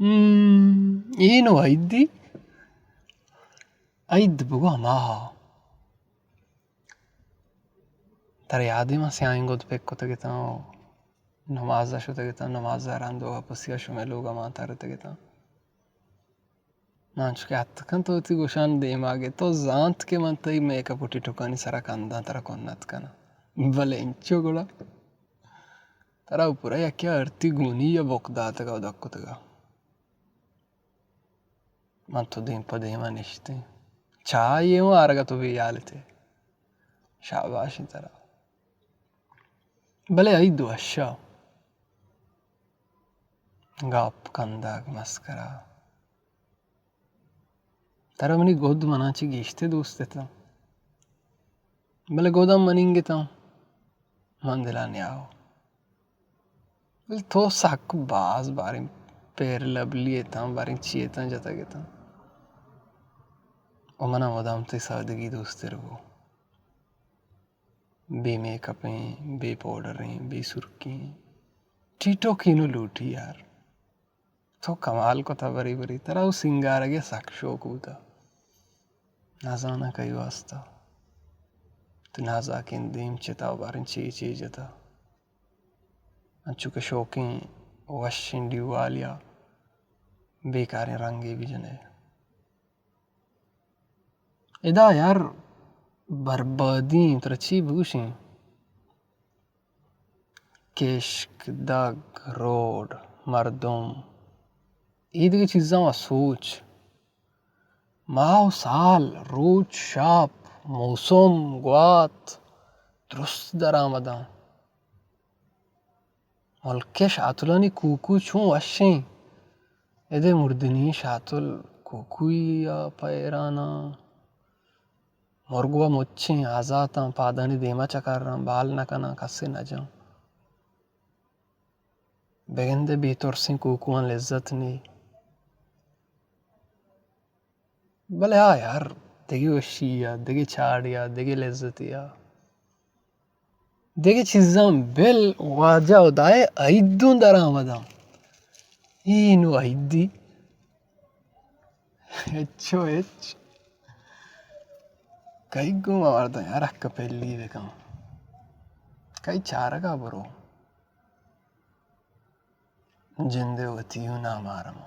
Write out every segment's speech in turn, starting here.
ہم، اے نوں عیدی؟ عید بگو ہما۔ ترا یادیں ما سیاہیں گد پک کتگ اتاں و نماز ءَ شتگ اتاں، نماز ءَ رند و واپسی ءَ شمئے لوگ ءَ مان ترتگ اتاں۔ من انچو کہ اتکاں تو وتی گوشان دیما گے، تو زانت کہ من تئی میک اپ و ٹیٹوکانی سرا کنداں، ترا کنت کناں۔ بلے انچو گڑا ترا پورا یکے آرتی گونی یا بک داتگا و دک کتگا۔ من تو دیم پہ دیما نشتیں۔ چاہ یہ ہوں آرگا تو بے حالتے۔ شاباشیں ترا۔ بلے عید وشا۔ گپ کندگ مسکرا۔ ترا منی گد منا چہ گیشتر دوست اتاں۔ بلے گد ہم منیگ اتاں۔ من دلا نیاؤ۔ بلے تو سک باز باریں پیر لبلی اتاں، باریں چی اتاں جتگ اتاں۔ و منا مدام تئی سادگی دوستر بو۔ بے میک اپیں، بے پاؤڈریں، بے سرکیں۔ ٹیٹو کینو لوٹی یار۔ تو کمال کتا بری بری، ترا او سنگارگے سک شوق بوتا۔ نزاناں کئی واسطہ۔ تو نازاکیں دیم چتا و باریں چے چے جتا۔ انچو کہ شوقیں وشیں ڈیوالیا بیکاریں رنگے بجنے۔ ادا یار بربادی، ترا چی بگوشیں؟ کشک، دگ، روڈ، مردم، اے دگہ چیزاں وا سوچ۔ ماہ و سال، روچ، شاپ، موسم، گوات، درست درآمداں۔ ملک ءِ شاتلانی کوکو چون وشیں۔ ادے مردنی شاتل کوکوئی ءَ پہ ایراناں۔ مرگ و مچیں آزاتاں، پادانی دیما چکراں، بال نہ کناں، کسے نہ جاں۔ بگندے بے ترسیں کوکواں لذت نی۔ بلے آ یار، دگہ وشی ءَ، دگہ چاڑے ءَ، دگہ لذتے ءَ، دگہ چیزاں بل واجہ ہدائے عیدوں درآمداں۔ اے نوں عیدی؟ ہچو ہچ۔ کئی گوں مرداں یار حق پلی بکن۔ کئی چارگا برو۔ جندے وتی و نامارم۔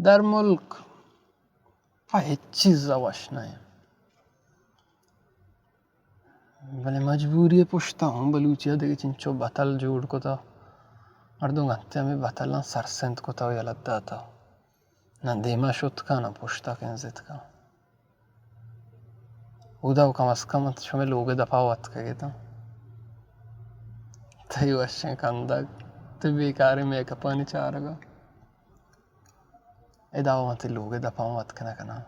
در ملک پہ ہچ چیز ءَ وش نہ ایں۔ بلے مجبوری ءِ پشت ءَ ہوں بلوچی ءَ دگہ چنچو بتل جوڑ کتا۔ مردم گنتے ہمے بتلاں سرسند کتا و یلہ داتا۔ نہ دیما شت کن، نہ پشتا کنزت کن۔ اودا و کم از کم شمئے لوگ ءِ دپا و اتکگ اتاں۔ تئی وشیں کندگ، تئی بیکاریں میک اپانی چارگا۔ ادا و من تئی لوگ ءِ دپا و اتک نہ کناں۔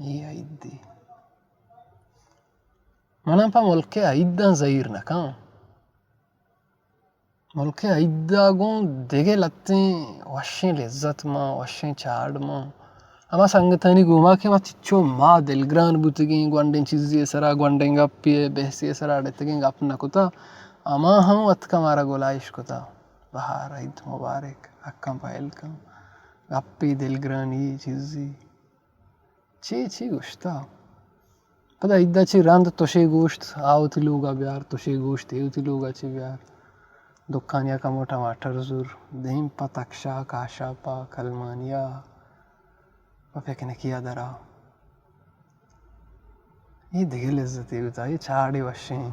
اے عیدی۔ من ہم پہ ملک ءِ عیداں زہیر نہ کن۔ ملک ءِ عید ءَ گوں دگہ لہتیں وشیں لذت مان، وشیں چاڑ مان۔ ہما سنگتانی گوما کہ ما چچو ما دلگران بوتگیں، گونڈیں چیزے ءِ سرا، گونڈیں گپے ءِ بحثے ءِ سرا اڑتگیں، گپ نہ کتا، ہما ہم اتکا مارا گلائیش کتا، بہار عید مبارک، حقاں پہل کن، گپے دلگرانی چیزے۔ چے چے گوشتا؟ پدا عیدا چہ رند تشے گوشت، آ وتی لوگا بیار، تشے گوشت، اے وتی لوگا چہ بیار۔ دکانیا کمو ٹماٹر زور، دیم پہ تکشا، کاشاپا، کلمانیا، پہ پکنکیا درا۔ اے دگہ لذتے بوتا، اے چاڑے وشیں۔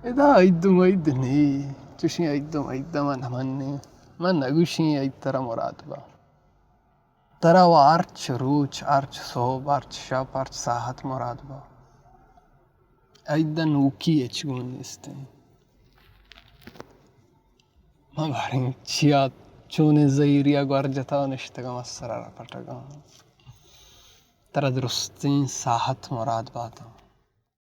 ادا عید و مید نی، چوشیں عید و مید ما نہ منیں۔ من نگوشیں عید ترا مراد با۔ ترا و ہرچ روچ، ہرچ سہب، ہرچ شپ، ہرچ ساہت مراد با۔ عید ءَ نوکی ہچ گون نیست انت۔ ما باریں چیا چونیں زہیریا گور جتا و نشتگاں، مسرا رپٹگاں۔ ترا درستیں ساہت مراد باتاں۔